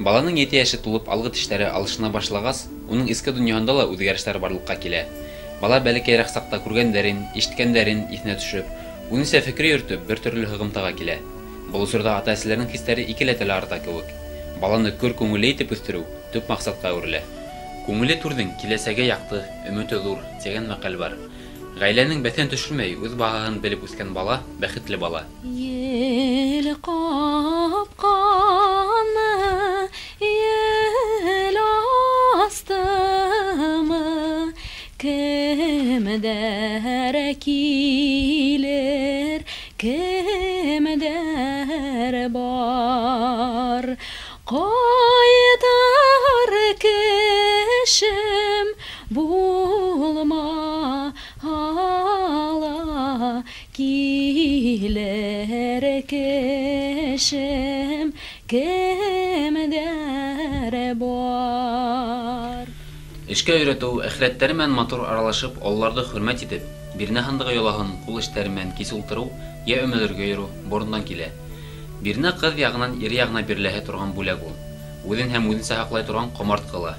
Баланың 7 йәше тулып алғы тештәре алышына башлағас, уның эске донъяһында ла үҙгәрештәр барлыҡҡа килә. Бала бәләкәйерәк саҡта күргәндәрен, ишеткәндәрен иҫенә төшөрөп, үҙенсә фекер йөрөтөп, бер төрлө һығымтаға килә. Был осорҙа ата-әсәләренең хистәре икеләтә лә арта кеүек. Баланы көр күңелле итеп үҫтереү төп маҡсатҡа әүерелә. Күңеле түрҙең киләсәге яҡты, өмөтө ҙур, тигән мәҡәл бар. Ғаиләнең бәҫен төшөрмәй, үҙ баһаһын белеп үҫкән бала бәхетле бала. Ел ҡапҡаны, ел астымы, кемдәр килер, кемдәр бар. Ҡайтыр кешем булмаһа ла, килер кешем кемдәр бар. Эшкә өйрәтеү, әхирәттәре менән матур аралашып, ололарҙы хөрмәт итеп, бирнә һандығы йолаһын ҡул эштәре менән кис ултырыу йә өмәләргә йөрөү борондан килә. Бирнә ҡыҙ яғынан ир яғына биреләһе торған бүләк ул. Үҙен һәм үҙенсә һаҡлай торған ҡомартҡы ла.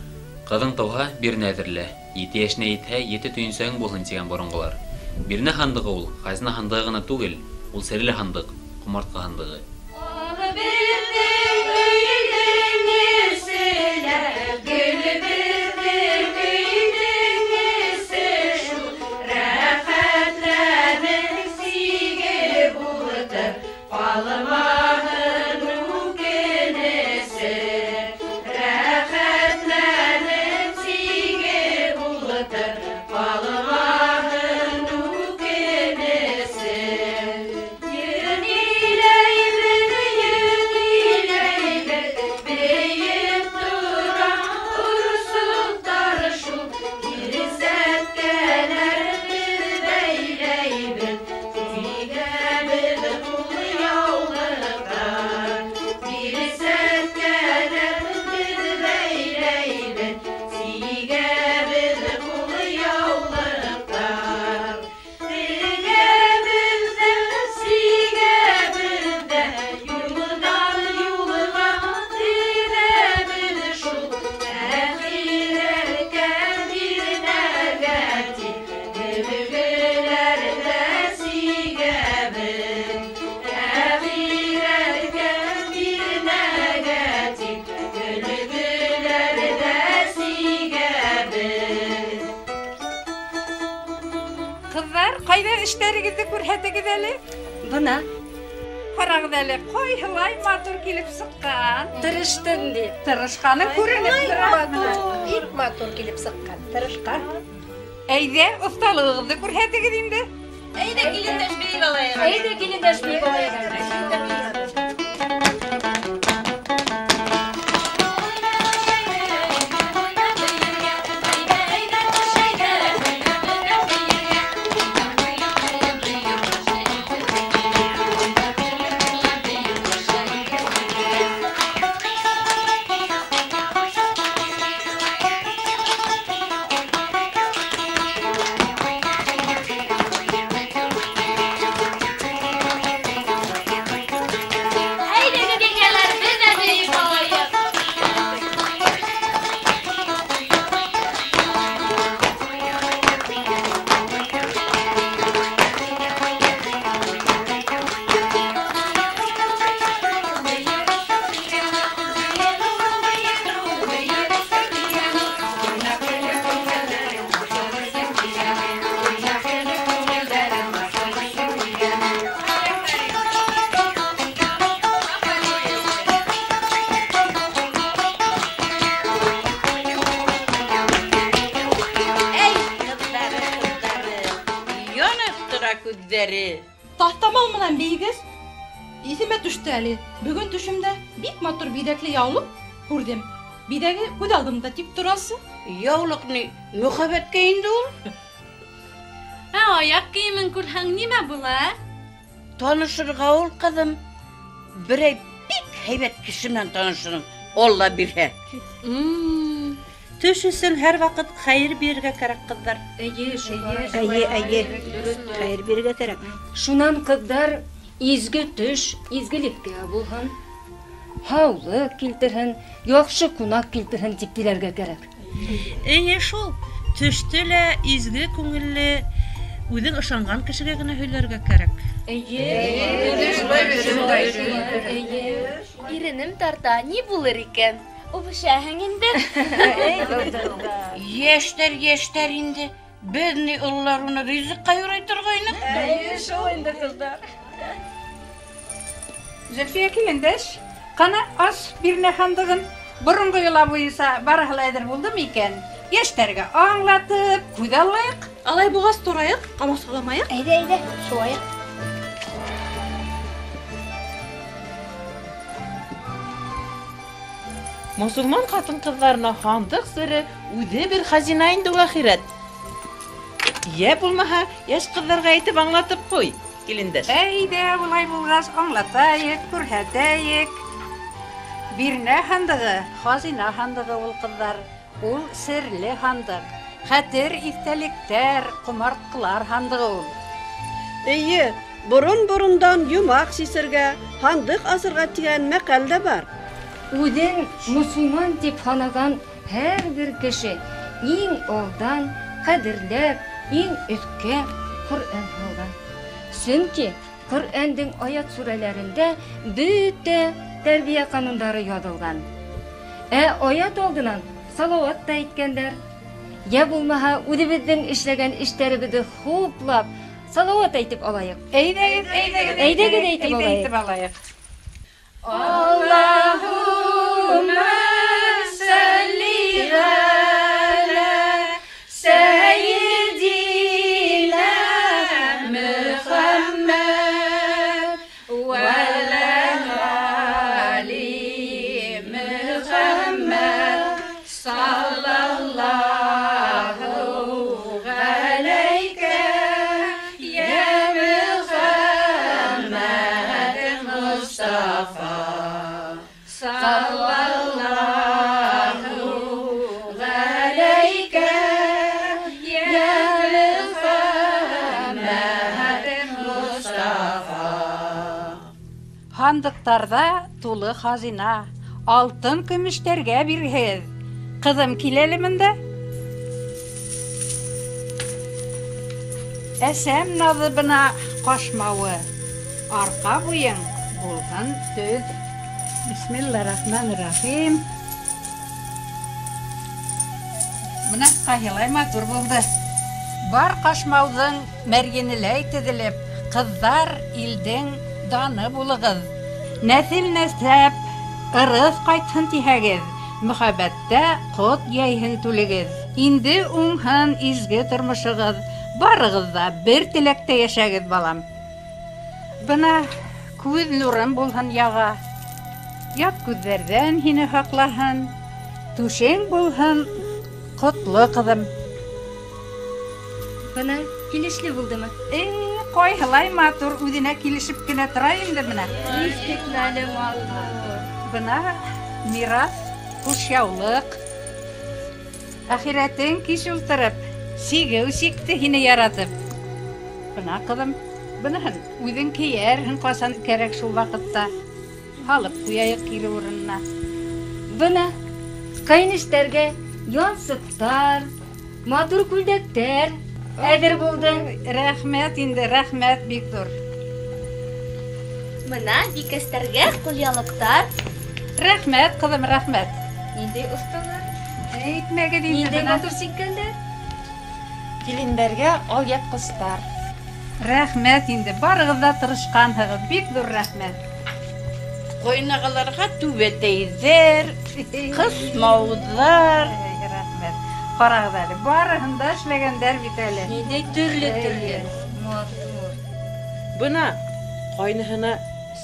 Ҡыҙың тыуһа, бирнә әҙерлә, 7 йәшенә етһә, 7 төйөнсәгең булһын тигән боронғолар. Бирнә һандығы ул хазина һандығы ғына түгел, ул серле һандыҡ, ҡомартҡы һандығы. Ҡайҙа эштәрегеҙҙе күрһәтегеҙ әле? Бына. Ҡарағыҙ әле, ҡайһылай матур килеп сыҡҡан. Тырыштым ти. Тырышҡаны күренеп тора. Бик матур килеп сыҡҡан, тырышҡан. Әйҙә, оҫталығығыҙҙы күрһәтегеҙ инде. Әйҙә, килендәш бейеп алайыҡ. Әйҙә, килендәш бейеп алайыҡ. Таҫтамал менән бейегеҙ. Иҫемә төштө әле. Бөгөн төшөмдә бик матур биҙәкле яулыҡ күрҙем. Биҙәге күҙ алдымда тик торасы. Яулыҡ ни, мөхәббәткә инде ул. Ә аяҡ кейемен күрһәң нимә була? Танышырға ул, ҡыҙым. Берәй бик һәйбәт кеше менән танышырың, Алла бирһә. Төш өсөн һәр ваҡыт хәйер бирергә кәрәк, ҡыҙҙар. Эйе, шулай. Эйе, эйе. Хәйер бирергә кәрәк. Шунан, ҡыҙҙар, изге төш изгелеккә булһын. һаулыҡ килтерһен, яҡшы ҡунаҡ килтерһен тип теләргә кәрәк. Эйе шул, төштө лә изге күңелле, үҙең ышанған кешегә генә һөйләргә кәрәк. Эйе. Иренем тарта, ни булыр икән? Үбешәһең инде. Йәштәр, йәштәр инде. Беҙ ни ололар уны ризыҡҡа юрай торғайныҡ. Эйе, шул инде, ҡыҙҙар. Зөлфиә килендәш, ҡана ас бирнә һандығын. Боронғо йола буйынса барыһы ла әҙер булдымы икән? Йәштәргә аңлатып, күҙаллайыҡ. Алай булғас торайыҡ, ҡамасауламайыҡ. Әйҙә, әйҙә, шыуайыҡ. Мосолман ҡатын-ҡыҙҙарына һандыҡ сере үҙе бер хазина инде ул әхирәт. Йә булмаһа, йәш ҡыҙҙарға әйтеп аңлатып ҡуй, килендәш. Әйҙә, улай булғас аңлатайыҡ, күрһәтәйек. Бирнә һандығы, хазина һандығы ул, ҡыҙҙар. Ул серле һандыҡ. Хәтер, иҫтәлектәр, ҡомартҡылар һандығы ул. Эйе, борон-борондан йомаҡ сисергә, һандыҡ асырға тигән мәҡәл дә бар. Үҙен мосолман тип һанаған һәр бер кеше иң алдан ҡәҙерләп, иң өҫкә Ҡөрьән һалған. Сөнки Ҡөрьәндең аят сүрәләрендә бөтә тәрбиә ҡанундары яҙылған. Ә аят алдынан салауат та әйткәндәр. Йә булмаһа, үҙебеҙҙең эшләгән эштәребеҙҙе хуплап, салауат әйтеп алайыҡ. Әйҙәгеҙ, әйҙәгеҙ, әйҙәгеҙ әйтеп алайыҡ. Аллаһумма салли аля саййидина Мухаммад ва аля али Мухаммад саллаллаху алейка я Мухаммад Мустафа саллаллаху алейка я Мухаммад Мустафа. Һандыҡтарҙа тулы хазина, алтын көмөштәргә бирһеҙ. Ҡыҙым, кил әле бында. Әсәм наҙы бына ҡашмауы, арҡа буйың булһын төҙ. Бисмиллахиррахманиррахим. Бына ҡайһылай матур булды. Бар ҡашмауҙың мәрйенеләй теҙелеп, ҡыҙҙар илдең даны булығыҙ. Нәҫел-нәсәп, ырыҫ ҡайтһын тиһәгеҙ, мөхәббәттә ҡот йәйһен түлегеҙ. Инде уңһын изге тормошоғоҙ, барығыҙ ҙа бер теләктә йәшәгеҙ, балам. Бына күҙ нурым булһын яға, ят күҙҙәрҙән һине һаҡлаһын, түшең булһын ҡотло ҡыҙым. Бына килешле булдымы? Ҡайһылай матур, үҙенә килешеп кенә тора инде бына. Иҫ китмәле матур. Бына мираҫ, ҡушъяулыҡ. Әхирәтең кис ултырып, сигеү сикте һине яратып. Бына ҡыҙым, быныһын үҙең кейәрһең ҡасан кәрәк шул ваҡытта. Һалып ҡуяйыҡ кире урынына. Бына ҡәйнештәргә янсыҡтар, матур күлдәктәр әҙер булды. Рәхмәт инде, рәхмәт бик ҙур. Бына бикәстәргә ҡулъяулыҡтар. Рәхмәт, ҡыҙым, рәхмәт. Ниндәй оҫталар? Әйтмәгеҙ инде. Ниндәй матур сиккәндәр? Килендәргә алъяпҡыстар. Рәхмәт инде, барығыҙ ҙа тырышҡанһығыҙ, бик ҙур рәхмәт. Ҡайнағаларға түбәтәйҙәр, ҡысмауҙар. Рәхмәт. Ҡарағыҙ әле, барыһын да эшләгәндәр бит әле. Ниндәй төрлө-төрлө. Матур. Бына ҡайныһына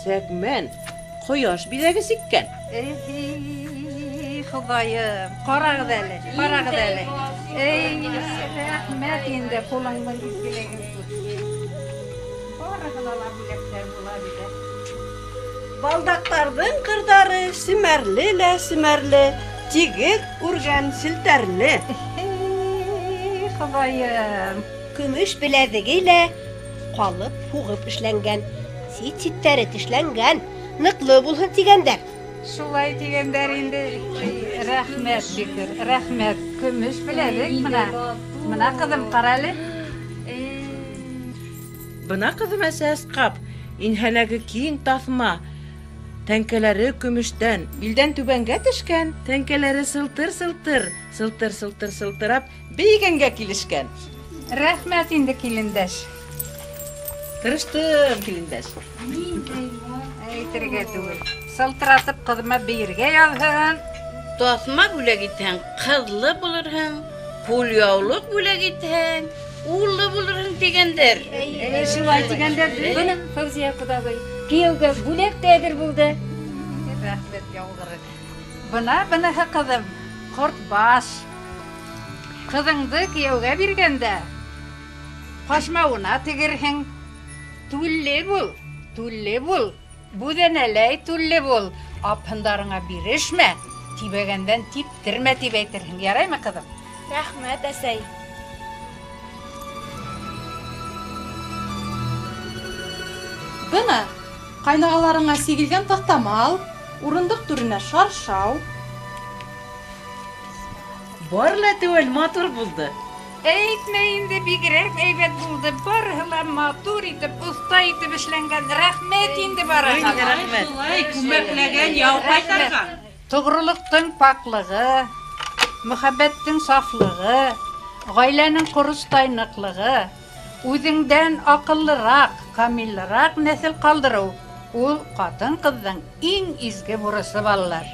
сәкмән, ҡояш биҙәге сиккән. Эй, Хоҙайым, ҡарағыҙ әле, ҡарағыҙ әле. Эй, рәхмәт инде, ҡулыңдың изгелеген күр. Барыһына ла бүләктәр була бит. Балдаҡтарҙың ҡырҙары семәрле лә семәрле, тигеҙ үргән селтәрле. Эй, Хоҙайым. Көмөш беләҙеге лә ҡалып һуғып эшләнгән, сит-ситтәре тешләнгән, ныҡлы булһын тигәндәр. Шулай тигәндәр инде. Рәхмәт, Бикер, рәхмәт. Көмөш беләҙек бына. Бына ҡыҙым, ҡара әле. Бына ҡыҙым әсәс ҡап, инһәләге киң таҫма. Тәңкәләре көмөштән, билдән түбәнгә төшкән, тәңкәләре сылтыр-сылтыр, сылтыр-сылтыр сылтырап, бейегәнгә килешкән. Рәхмәт инде, килендәш. Тырыштым, килендәш. Әйтергә түгел. Сылтыратып ҡыҙыма бейергә яҙһын. Таҫма бүләк итһәң, ҡыҙлы булырһың, ҡулъяулыҡ бүләк итһәң, уллы булырһың тигәндәр. Шулай тигәндәр. Бына Фәүзиә ҡоҙағый, кейәүгә бүләк тә әҙер булды. Рәхмәт яуғыры. Бына быныһы ҡыҙым, ҡортбаш. Ҡыҙыңды кейәүгә биргәндә ҡашмауына тегерһең. Түлле бул, түлле бул. Бүҙәнәләй түлле бул. Апһындарыңа бирешмә, тибәгәндән типтермә тип әйтерһең. Яраймы, ҡыҙым? Рәхмәт, әсәй. Бына ҡайнағаларыңа сигелгән таҫтамал, урындыҡ түренә шаршау. Бар ла түгел, матур булды. Әйтмә инде, бигерәк әйбәт булды. Барыһы ла матур итеп, оҫта итеп эшләнгән. Рәхмәт инде барыһына. Рәхмәт. Шулай күмәкләгән яу ҡайтарған. Тоғролоҡтоң паклығы, мөхәббәттең сафлығы, ғаиләнең ҡоростай ныҡлығы, үҙеңдән аҡыллыраҡ, камиллыраҡ нәҫел ҡалдырыу ул ҡатын-ҡыҙҙың иң изге бурысы, балалар.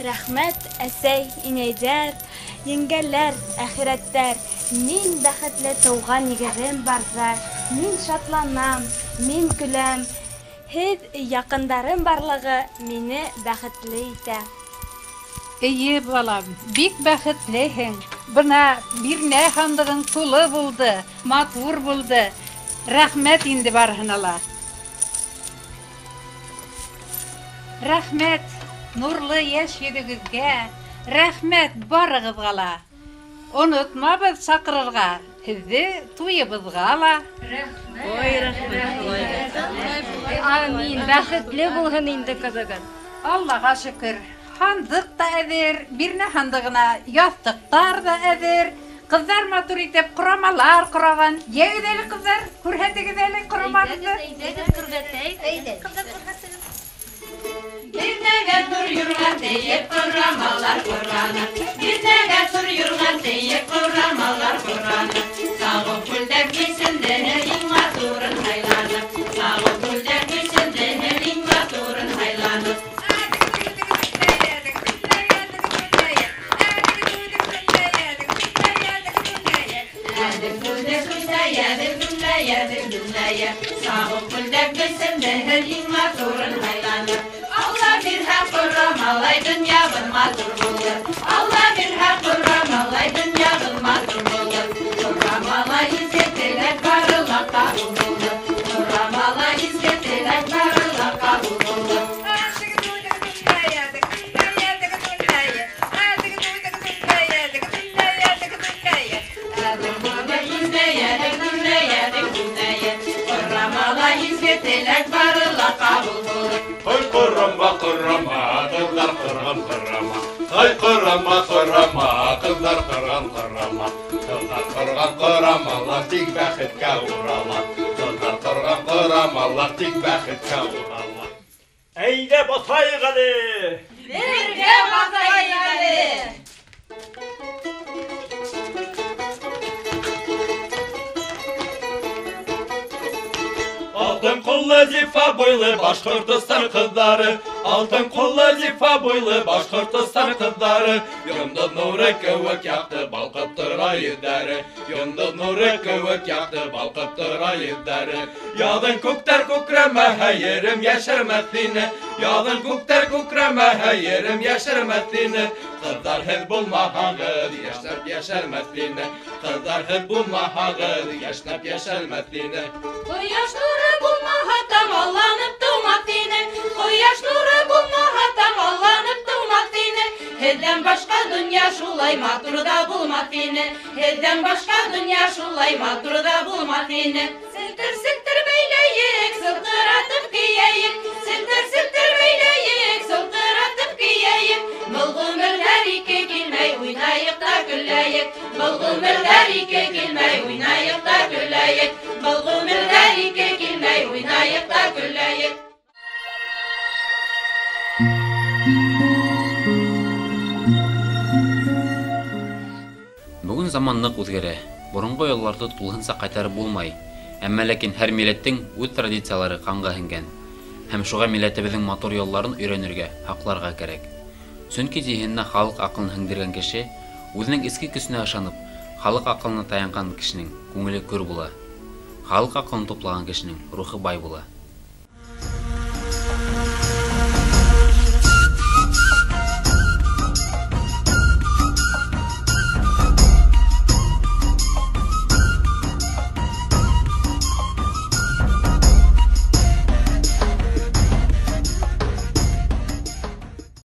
Рәхмәт, әсәй, инәйҙәр, еңгәләр, әхирәттәр. Мин бәхетле тыуған нигеҙем барҙа, мин шатланам, мин көләм. Һеҙ яҡындарым барлығы мине бәхетле итә. Эйе, балам, бик бәхетлеһең. Бына бирнә һандығың тулы булды, матур булды. Рәхмәт инде барыһына ла. Рәхмәт нурлы йәш йөҙөгөҙгә, рәхмәт барығыҙға ла. Онотмабыҙ саҡырырға һеҙҙе туйыбыҙға ла. Ой, рәхмәт. Амин, бәхетле булһын инде ҡыҙығыҙ. Аллаға шөкөр, һандыҡ та әҙер, бирнә һандығына яҫтыҡтар ҙа әҙер. Ҡыҙҙар матур итеп ҡорамалар ҡораған. Йәгеҙ әле, ҡыҙҙар, күрһәтегеҙ әле ҡорамағыҙҙы. Әйҙәгеҙ, күрһәтәйек. Ҡыҙҙар, күрһәтегеҙ. Бирнәгә тур юрған тейеп ҡорамалар ҡораны. Бирнәгә тур юрған тейеп ҡорамалар ҡораны. Сағыу күлдәк бисендене иң матурын һайланы. Сағыу күлдәк бисендене иң матурын һайланы. Сағыу күлдәк бисендене иң матурын һайланы. Алла бирһә ҡорамалай донъябыҙ матур булыр. Алла бирһә ҡорамалай донъябыҙ матур булыр. Ҡорамалай изге теләк бары ла ҡабул булыр. Ҡорамалай изге теләк бары ла ҡабул булыр. Ҡорамалай изге теләк бары ла ҡабул булыр. Ай ҡорама, ҡорама, ҡыҙҙар ҡорған ҡорама. Ай ҡорама, ҡорама, ҡыҙҙар ҡорған ҡорама. Ҡыҙҙар ҡорған ҡорамалар тик бәхеткә урала. Ҡыҙҙар ҡорған ҡорамалар тик бәхеткә урала. Әйҙә баҫайыҡ әле! Бергә баҫайыҡ әле! Алтын ҡуллы зифа буйлы Башҡортостан ҡыҙҙары, алтын ҡуллы зифа буйлы Башҡортостан ҡыҙҙары, йондоҙ нуры кеүек яҡты балҡып тора йөҙҙәре, йондоҙ нуры кеүек яҡты балҡып тора йөҙҙәре. Яҙын күктәр күкрәмәһә, ерем йәшермәҫ ине, яҙын күктәр күкрәмәһә, ерем йәшермәҫ ине. Ҡыҙҙар һеҙ булмаһағыҙ, йәшнәп йәшәрмәҫ ине. Ҡыҙҙар һеҙ булмаһағыҙ, йәшнәп йәшәрмәҫ ине. Ҡояш нуры булмаһа, таң алланып тыумаҫ ине. Ҡояш нуры булмаһа, таң алланып тыумаҫ ине. Һеҙҙән башҡа донъя шулай матур ҙа булмаҫ ине. Һеҙҙән башҡа донъя шулай матур ҙа булмаҫ ине. Селтер-селтер бәйләйек, сылтыратып кейәйек. Селтер-селтер бәйләйек, сылтыратып кейәйек. Заман ныҡ үҙгәрә, боронғо йолаларҙы тулыһынса ҡайтарып булмай, әммә ләкин һәр милләттең үҙ традициялары ҡанға һеңгән. Һәм шуға милләтебеҙҙең матур йолаларын өйрәнергә, һаҡларға кәрәк. Сөнки зиһененә халыҡ аҡылын һеңдергән кеше, үҙенең эске көсөнә ышанып, халыҡ аҡылына таянған кешенең күңеле көр була. Халыҡ аҡылын туплаған кешенең рухы бай була.